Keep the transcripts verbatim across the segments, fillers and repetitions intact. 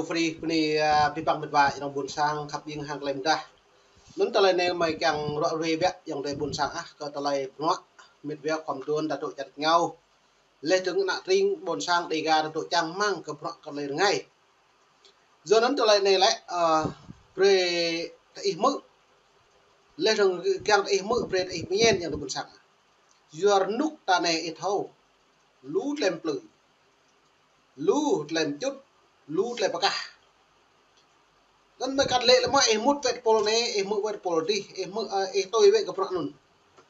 Free bơni, a, abih bang met wa ayŏng ƀôn sang khăp ƀing hăng tơlơi mơdah. Anŭn tơlơi anai mơi kiăng ruă ruê biă ayŏng adơi ƀôn sang ah, kơ tơlơi bruă met wa khŏm tŭ ta tŭ čăt ngao. Laih dơ̆ng ană tring ƀôn sang Dêga ta tŭ čang rơmang kơ bruă kơ tơlơi rơngai. Yua anŭn tơlơi anai lĕ, a, brơi tơ ih hmư̆. Laih dơ̆ng kiăng tơ ih hmư̆ brơi tơ ih pơñen ayŏng adơi ƀôn sang. Yua rơnŭk ta anai ih thâo. Lu tơlơi plư. Lu tơlơi pơčŭt, lu tơlơi pơkah. Anŭn mơi kăt lĕ lĕ mơ̆ ih mŭt wĕ tơpul anai, ih hmư̆ wĕ tơpul adih, ih hmư̆, ơ, ih tui wĕ kơ bruă anŭn.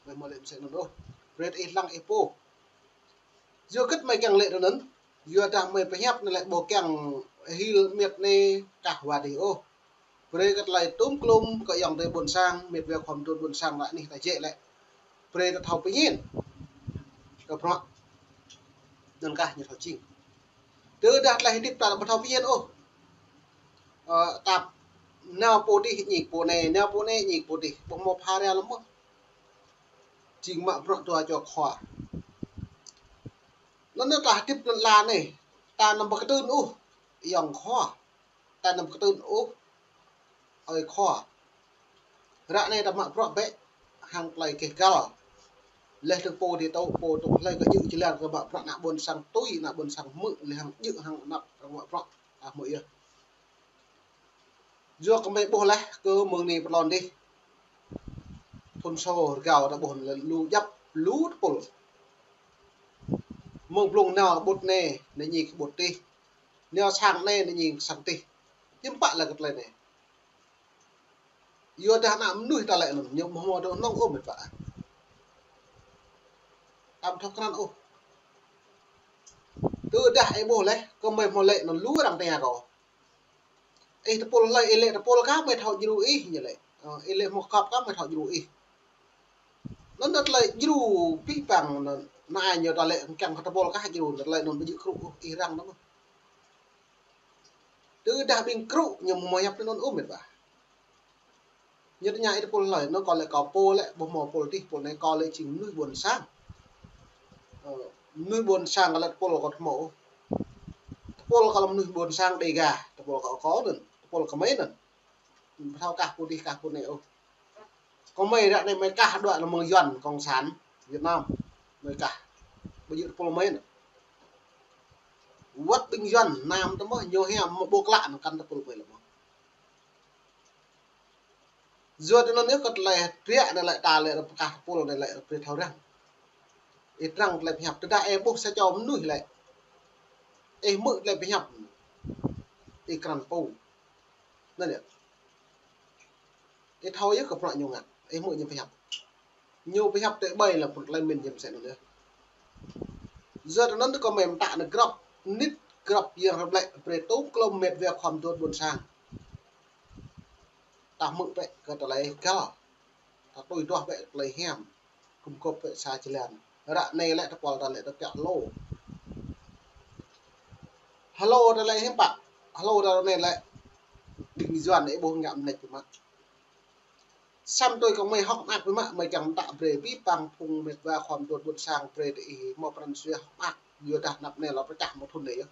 Mơi hmâo lĕ mơsĕ anŭn ôh. Brơi ih lăng ih pô. Yua hơget mơi kiăng lĕ tui anŭn. Yua dah mơi pơhiăp anai lĕ ƀu kiăng hil miêt anai kah wa adih ôh. Brơi kơ tơlơi tŭm klŭm kơ ayŏng adơi ƀôn sang, met wa khŏm tŭ ƀôn sang ră anih ta jĕ lĕ. Brơi ta thâo pơñen. Kơ bruă. Anŭn kah ñu thâo jing. Tơdah tơlơi hơdip ta ƀu thâo pơñen ôh. Ơ, tap nao pô adih ñik pô anai, nao pô anai ñik pô adih. Ƀu hmâo pha ra lơ̆m mơ̆. Jing mă bruă dua čô khua. Anŭn tơlơi hơdip lŏn ala anai. Ta anăm pơkơtưn ôh. Ayŏng khua. Ta anăm pơkơtưn ôh. Ơi khua. Ră anai ta mă bruă bĕ hăng tơlơi keh găl. Laih dơ̆ng pô adih tŭ, pô tŭ hlơi kơ djơ̆ jơlan kơ mă bruă ană ƀôn sang tui, ană ƀôn sang hmư̆, laih hăng djơ̆ hăng anăp arăng mă bruă. Ah, hmư̆ yơh. Yua kơ mơi ƀuh laih kơ mơ̆ng anai pơ lŏn adih. Thŭn sô rơgao ta ƀuh lu djăp, lu tơpul. Mơ̆ng blung nao ƀut anai, anai ñik ƀut adih. Nao sang anai, anai ñik sang adih. Hiư̆m pă lĕ kơ tơlơi anai. Yua dah ană mơnuih ta lĕ anŭn, ñu ƀu hmâo dŏ nong ôh met wa. Tam thâo krăn ôh. Tơdah ih ƀuh laih, kơ mơi hmâo lĕ anŭn lu arăng tơña kâo. Ih tơpul hlơi, ih lĕ tơpul kah mơi thâo djru ih, ñu lĕ. Ơ, ih lĕ hmâo kŏp kah mơi thâo djru ih. Anŭn tơlơi djru abih bang anŭn, anai ñu ta lĕ kiăng kơ tơpul kah djru, anŭn tơlơi anŭn ƀu djơ̆ krŭ ôh, ih răng anŭn. Tơdah ƀing krŭ ñu ƀu hmâo hiăp anŭn ôh met wa. Ñu tơña ih tơpul hlơi, anŭn kâo lĕ kâo pô lĕ, ƀu hmâo pô adih, pô anai kâo lĕ jing mơnuih ƀôn sang. Ơ, mơnuih ƀôn sang kâo lĕ tơpul kâo ƀu hmâo ôh. Tơpul kâo lĕ mơnuih ƀôn sang Dêga, tơpul kâo kâo anŭn, tơpul kơ mơi anŭn. Ƀu thâo kah pô adih kah pô anai ôh. Kơ mơi ră anai mơi kah dŏ anŭn mơ̆ng Yuan Cộng sản Việt Nam. Mơi kah. Ƀu djơ̆ tơpul mơi anŭn. Wơ̆t ƀing Yuan Nam tơ mơ̆ ñu hiam mơ̆ ƀu klă anŭn kăn tơpul mơi lĕ mơ̆. Yua tui anŭn yơh kơ tơlơi hơdră anai lĕ ta lĕ rơp kah tơpul anai lĕ rơp thâo răng. Ih răng tơlơi pơhiăp tơdah ih ƀuh sa čô mơnuih lĕ. Ih hmư̆ tơlơi pơhiăp. Ih krăn pô. Anŭn yơh. Ih thâo yơh kơ bruă ñu ngă. Ih hmư̆ ñu pơhiăp. Ñu pơhiăp tơƀơi lĕ pơ̆n tơlơi mĭn ñu mơsĕ anŭn yơh. Yua tui anŭn kơ mơi mơtă anai grăp nit grăp yang rơblĕ brơi tŭm klŏm met wa khŏm tŭ ƀôn sang. Ta hmư̆ bĕ kơ tơlơi găl. Ta tui duah bĕ tơlơi hiam. Kŭm kŏp bĕ sa jơlan. Ră anai lĕ tơpul ta lĕ ta piăk hlô. Hlô ta lĕ hiư̆m pă. Hlô ta anai lĕ ƀing Yuan anai ƀu ngă mơneč biă mă. Samơ̆ tui kơ mơi hơ̆k mơak biă mă, mơi kiăng mơtă brơi abih bang phung met wa khŏm tŭ ƀôn sang brơi tơ ih hmâo pran jua hơ̆k mơak, yua dah anăp anai lŏ pơčah mơ̆ thŭn anai yơh.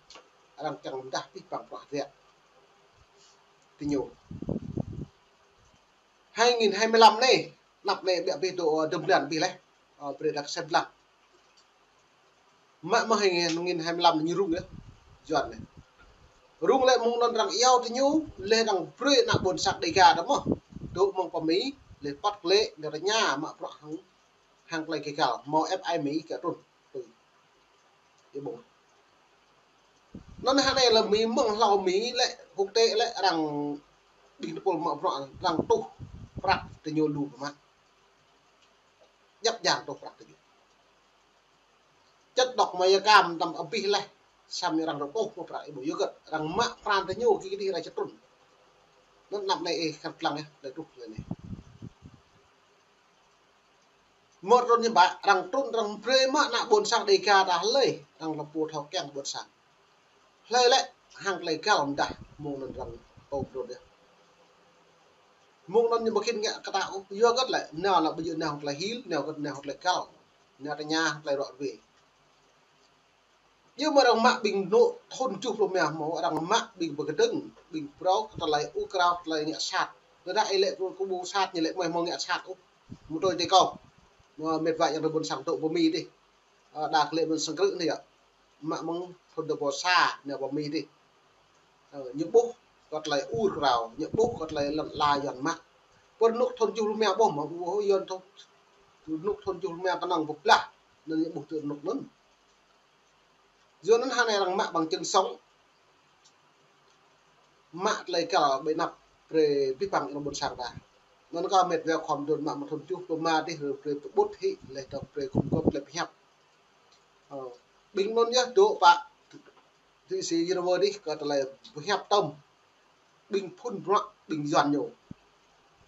Arăng kiăng mơdah abih bang bruă hơdră. Tơ ñu. Hai nghìn hai mươi lăm anai, anăp anai ƀiă abih dŏ, ơ, dơ̆m blan abih laih. Ơ, brơi dah kơsem lăng. Mă mơ̆ hai nghìn hai mươi lăm anai ñu rŭng yơh. Yuan anai. Rŭng lĕ mơ̆ng anŭn arăng iâu tơ ñu, laih arăng brơi ană ƀôn sang Dêga tơ mơ̆. Dŏ mơ̆ng pơ Mi, laih păt klĕ, ñu tơña mă bruă hăng, hăng tơlơi kơ găl, hmâo ép ai Mi kơ trŭn. Tui. Ih ƀuh. Anŭn hă anai lĕ Mi mơ̆ng hlâo Mi lĕ, quốc tế lĕ arăng ƀing tơpul mă bruă arăng tuh prăk tơ ñu lu biă mă. Djăp djang tuh prăk tơ ñu. Čăt dŏ mơi akam tăm abih laih. Samơ̆ arăng rơtuh mă prăk ih ƀuh yua hơget. Arăng mă pran tơ ñu kơ kơdih arăng čơtrŭn. Anŭn anăp anai ih kăt lăng yơh, lĕ truh lĕ anai. Mơ̆ trŭn ñu ƀă, arăng trŭn arăng brơi mă ană ƀôn sang Dêga ta hlơi, arăng lăm pô thâo kiăng ƀôn sang. Hlơi lĕ, hăng tơlơi găl mơdah, mơ̆ng anŭn arăng tôm trŭn yơh. Mơ̆ng anŭn ñu ƀu khĭn ngă kơ ta ôh, yua hơget lĕ, nao lĕ ƀu djơ̆ nao hăng tơlơi hil, nao hơget nao hăng tơlơi găl, nao tơña hăng tơlơi ruă ruê. Yua mơ̆ arăng mă ƀing anŭn thun tơjuh pluh rơma hmâo, arăng mă ƀing pơkơdơ̆ng, ƀing phrâo kơ tơlơi ur krao, tơlơi ngă sat. Tơdah ih lĕ kơ ƀu sat, ñu lĕ mơ̆ hmâo ngă sat ôh. Mơ̆ tui tui kâo. Mơ̆ mĕt wa yang rơbun sang tŭ pơ Mi dih. Ơ, đa kơ lĕ ƀôn sang krư̆ anai yơh. Mă mơ̆ng thun tơjuh pluh sa anai pơ Mi dih. Ơ, ñu ƀuh kơ tơlơi ur krao, ñu ƀuh kơ tơlơi lŏn ala Yuan mă. Pơ rơnŭk thun tơjuh pluh rơma ƀuh mơ̆, ƀuh Yuan thun, rơnŭk thun tơjuh pluh rơma kơnơ̆ng pơblah, anŭn ñu ƀuh tui rơnŭk anŭn. Yua anŭn hơnai arăng mă bằng chứng sống. Mă tơlơi kăl ƀơi anăp brơi abih bang ană ƀôn sang ta. Anŭn kâo mĕt wa khŏm dŏ mă mơ̆ng thun tơjuh pluh rơma dih brơi pơƀut hĭ, laih dơ̆ng brơi khŏm gŏp tơlơi pơhiăp. Ơ, ƀing anŭn yơh dŏ pă tui si Yêhôwa dih kơ tơlơi pơhiăp tơm ƀing phun bruă ƀing Yuan ñu.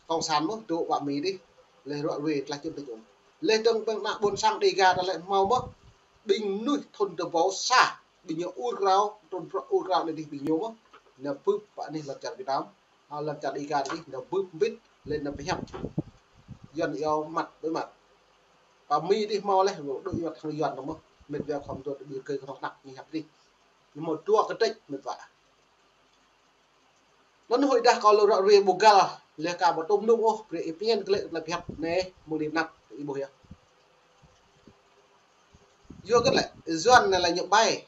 Cộng sản mơ̆ dŏ pơ Mi dih, laih ră ruai tơlơi čun tơjuh. Laih dơ̆ng ƀing ană ƀôn sang Đêga ta lĕ hmâo mơ̆, ƀing mơnuih thun tơjuh pluh sa, ƀing ñu ur krao, thun bruă ur krao anai dih ƀing ñu mơ̆, nao bưp pơ anih lŏn čar Việt Nam, ơ, lŏn čar Đêga dih, nao bưp mbĭt, laih nao pơhiăp. Yuan iâu mặt đối mặt. Pơ Mi dih hmâo laih, dŏ Yuan hăng Yuan mơ̆, mĕt wa khŏm dŏ ƀing kơ kơnơ̆ng anăp ñu hiăp dih. Ñu hmâo dua kơdrĕč mĕt wa. Anŭn huĭ dah kâo lŏ ră ruai ƀu găl, laih kâo ƀu tŭm nŭng ôh, brơi ih pơñen glaĭ tơlơi pơhiăp anai, mơ̆ng anăp ih ƀuh yơh. Yua kơ lĕ, Yuan anai lĕ ñu ƀai,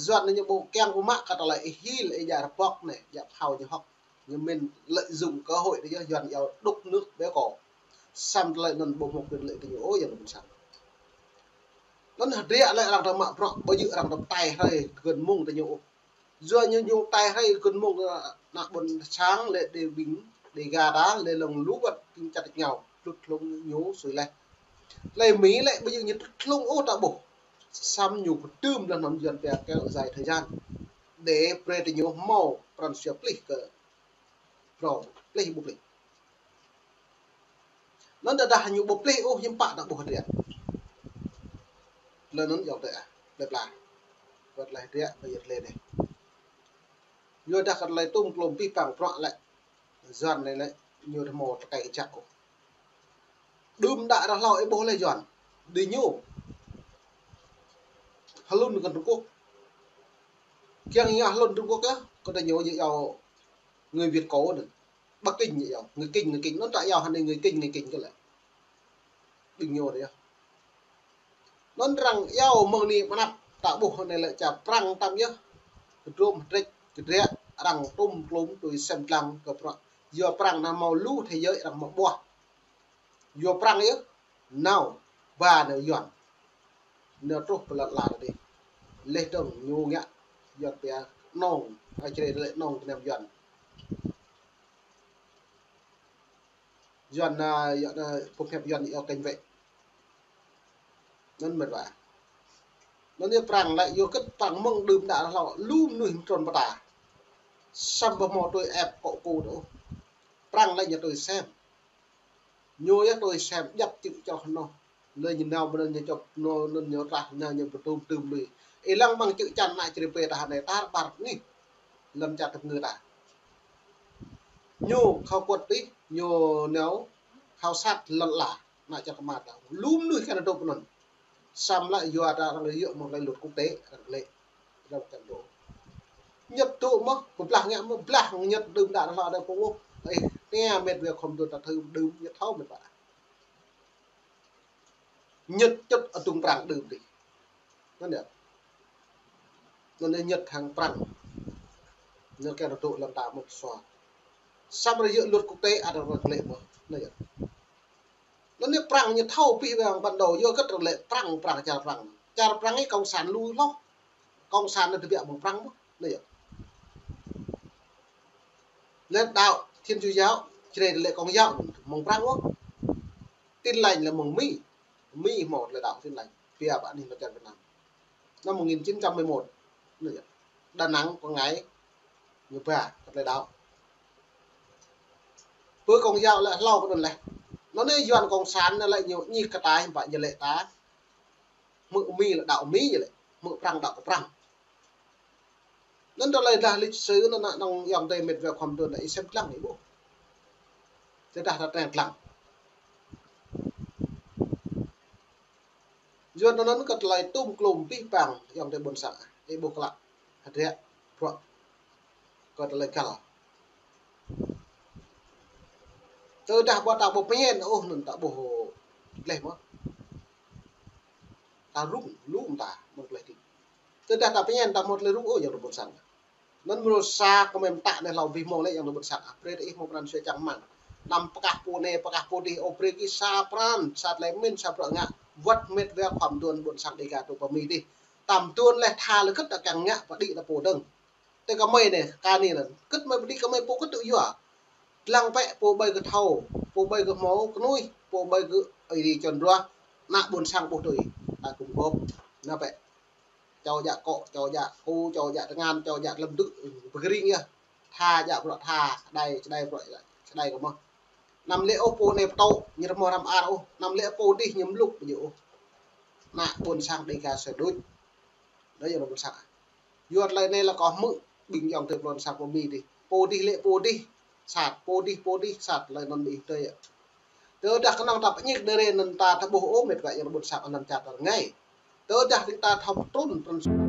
Yuan anai ñu ƀu kiăng ƀu mă kơ tơlơi ih hil, ih djă rơbŏk anai, djă phao ñu hŏk. Ñu mĭn lợi dụng cơ hội anai yơh, Yuan iâu đục nước béo cò. Samơ̆ tơlơi anŭn ƀu hmâo quyền lợi tơ ñu ôh, Yuan ƀôn sang. Anŭn hơdră lĕ arăng ta mă bruă, ƀu djơ̆ arăng ta tai hrơi gơ̆n mông tơ ñu ôh. Yua ñu ñu tai hrơi gơ̆n mông, ơ, ană ƀôn sang lĕ đe ƀing Đêga ta lĕ lŏng lu wơ̆t ƀing čăt ngao, tŭt hlung ñu sui laih. Tơlơi Mi lĕ ƀu djơ̆ ñu tŭt hlung ôh ta ƀuh. Samơ̆ ñu pơtưm laih anŭn Yuan pia kéo dài thời gian. Để brơi tơ ñu hmâo pran jua plih kơ phrâo, plih ƀu plih. Anŭn tơdah ñu ƀu plih ôh hiư̆m pă ta ƀuh hơdră. Tơlơi anŭn yơh tơ ah, plơi pla. Wơ̆t laih hơdră, ƀơi yơh tơlơi anai. Yua dah kơ tơlơi tŭm klôm abih bang bruă lĕ, Yuan anai lĕ, ñu ƀu hmâo tơkai kơjăk ôh. Đưm đă ră hlâo ih ƀuh laih Yuan, đĭ ñu hlŭn kơ Trung Quốc. Kiăng ñu hlŭn Trung Quốc yơh, kơ đĭ ñu ñu iâu người Việt cổ anŭn. Bắc Kinh ñu iâu, người Kinh, người Kinh, anŭn ta iâu hơnai người Kinh, người Kinh kơ lĕ. Ƀing ñu yơh. Anŭn arăng iâu mơ̆ng anai mơnăp ta ƀuh anai lĕ čar Prăng tăm yơh. Kơdrôm hơdrĕč, kơdră, arăng tŭm klôm tui sem lăng kơ bruă. Yua Prăng anai hmâo lu thế giới arăng hmâo ƀuah. Yua Prăng yơh, nao, ba nao Yuan. Nao truh pơ lŏn ala ta dih. Laih dơ̆ng ñu ngă Yuan pia nong, ai čre lĕ nong tơnăm Yuan. Yuan, a, Yuan, a, pơhiăp Yuan iâu cảnh vệ. Anŭn mĕt wa. Anŭn yơh Prăng lĕ yua kơ Prăng mơ̆ng đưm đă hlâo lu mơnuih mơtrun pơta. Samơ̆ ƀu hmâo tui ĕp kŏ kŏ ôh. Prăng lĕ ñu tui sem. Ñu yơh tui sem djăp čư̆ čoh anŭn. Lĕ ñu nao ƀơi anŭn ñu čŏp anŭn, anŭn ñu trah, nao ñu pơtŭm tŭm lui. Ih lăng ƀing čư̆ čan ană čri pê ta hơnai tar ƀar anih. Lăm čar tơpơngư ta. Ñu khao quật tih, ñu nao khảo sát lŏn ala, ană čar kơmar ta. Lu mơnuih kiăng dŏ pơ anŭn. Samơ̆ lĕ yua ta arăng yua mơ̆ng tơlơi luật quốc tế, arăng lĕ. Rau kăn dŏ. Nhật dŏ mơ̆, pơblah ngă mơ̆, blah Nhật đưm đă hlâo đa pô ôh. Ê, anai mĕt wa khŏm dŏ ta thâo đưm Nhật thâo mĕt wa. Nhật čŭt adung Prăng đưm dih. Anŭn yơh. Anŭn yơh Nhật hăng Prăng. Anŭn kiăng dŏ lăm ta mŭt sua. Samơ̆ yua luật quốc tế ăt arăng lĕ mơ̆. Anŭn yơh. Anŭn yơh Prăng ñu thâo pih ƀing bản đồ yua kơ arăng lĕ Prăng, Prăng, čar Prăng. Čar Prăng ih cộng sản lu hloh. Cộng sản anŭn tơbiă mơ̆ng Prăng mơ̆. Anŭn yơh. Lĕ đạo Thiên Chúa giáo, čre lĕ Công giáo mơ̆ng Prăng mơ̆. Tin Lành lĕ mơ̆ng Mi. Mi hmâo lĕ đạo Tin Lành. Pia pơ anih lŏn čar Việt Nam. Năm một nghìn chín trăm mười một. Anŭn yơh. Đà Nẵng, Quảng Ngãi, ñu ba kơ tơlơi đaŏ. Pơ Công giáo lĕ hlâo pơ anŭn laih. Anŭn anai Yuan cộng sản anai lĕ ñu ñi kơ ta hiư̆m pă ñu lĕ ta. Hmư̆ Mi lĕ đaŏ Mi ñu lĕ. Hmư̆ Prăng đaŏ kơ Prăng. Anŭn tơlơi dah lịch sử anŭn ană nong yŏng tơi mĕt wa khŏm dŏ anai ih sem lăng ih ƀuh. Tơdah ta treng lăng. Yuan anŭn kơ tơlơi tŭm klôm abih bang yŏng tơi ƀôn sang. Ih ƀuh klă, hơdră, bruă, kơ tơlơi găl. Tơdah ƀu ta ƀuh pơñen ôh, anŭn ta ƀuh gleh mơ̆n. Ta rŭng, lŭm ta, mơ̆n gleh tĭt. Tơdah ta pơñen, ta mơ̆n gleh rŭng ôh, yang ƀôn sang. Anŭn mơ̆n sa kơ mơ̆n ta anai hlâo abih mông lĕ yang ƀôn sang. Ă, brơi ih mơ̆ng pran sui čang mơ̆n. Anăm pơkah pô anai, pơkah pô adih, ơ brơi kơ sa pran, sa tơlơi pơmĭn, sa bruă ngă. Wơ̆t mĕt wa khua mơduôn ƀôn sang Dega tŭ pơ Mi adih. Tam tuôn lĕ tha lĕ kơ̆t ta kiăng ngă pơđĭ ta pô dơ̆ng. Tơ kơmơi anai, kơ anai anŭn. Kơ̆t mơi pơđĭ kơmơi pô kơ̆t tŭ yua. Lăng pĕ pô ƀai kơ thâo, pô ƀai kơ hmâo kơnuih, pô ƀai kơ Ơi Adai čon ruah, ană ƀôn sang ƀuh tui. Ta gum gôp. Anai pĕ. Čô djă akŏ, čô djă ku, čô djă tơngan, čô djă lơ̆m dŭ, pơgring yơh. Tha djă bruă tha, čơđai, čơđai bruă, čơđai kơ mơ̆n. Anăm lĕ ôh pô anai pơtô, ñu rơmô răm ar ôh. Anăm lĕ pô adih ñu mlŭk ƀu djơ̆ ôh. Ană ƀôn sang Dega sơdŭč. Anai yang ƀôn sang. Yua tơlơi anai lĕ kơ hmư̆ ƀing ayŏng adơi ƀôn sang pơ Mi adih. Pô adih lĕ pô adih sat, pô adih, pô adih sat, tơlơi anŭn ƀing tơi. Tơdah kơnơ̆ng ta pơñik đơi rê anŭn ta tơƀuh ôh mĕt wa yang ƀôn sang anŭn čar ta rơngai. Tơdah ƀing ta thâo trŭn, trŭn